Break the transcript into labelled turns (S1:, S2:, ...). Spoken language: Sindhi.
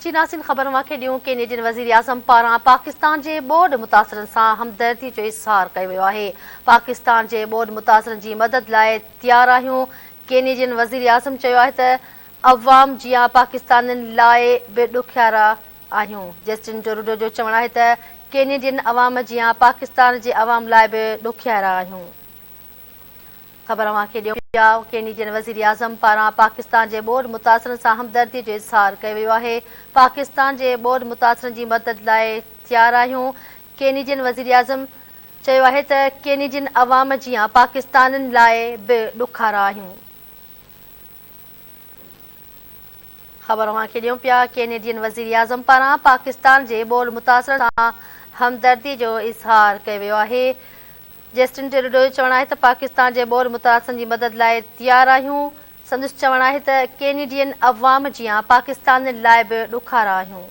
S1: جي ناظرين خبر اوهان کي ڏيون ڪينيڊين وزيراعظم پاران پاڪستان جي ٻوڏ متاثرن سان همدردي جو اظهار ڪيو ويو آهي. پاڪستان جي ٻوڏ متاثرن جي مدد لاء تيار آهيون. ڪينيڊين وزيراعظم چيو آهي ته عوام جيان پاڪستانين لاء به ڏکيارا آهيون. جسٽن ٽروڊو جو چوڻ آهي ته ڪينيڊين عوام جيان پاڪستان جي عوام لاء به ڏکيارا آهيون. خبر اوهان کي ڏيون پيا ڪينيڊين وزيراعظم پاران پاڪستان جي ٻوڏ متاثرن سان همدردي جو اظهار ڪيو ويو آهي. پاڪستان جي ٻوڏ متاثرن جي مدد لاء تيار آهيون. ڪينيڊين وزيراعظم چيو آهي ته ڪينيڊين عوام جيان پاڪستانين لاء به ڏکارا آهيون. خبر اوهان کي ڏيون پيا ڪينيڊين وزيراعظم پاران پاڪستان جي ٻوڏ متاثرن سان همدردي جو اظهار ڪيو ويو آهي. جسٽن ٽروڊو جو چوڻ آهي ته پاڪستان جي ٻوڏ متاثرن جي مدد لاء تيار آهيون. سندس چوڻ آهي ته ڪينيڊين عوام جيان پاڪستانين لاء به ڏکارا آهيون.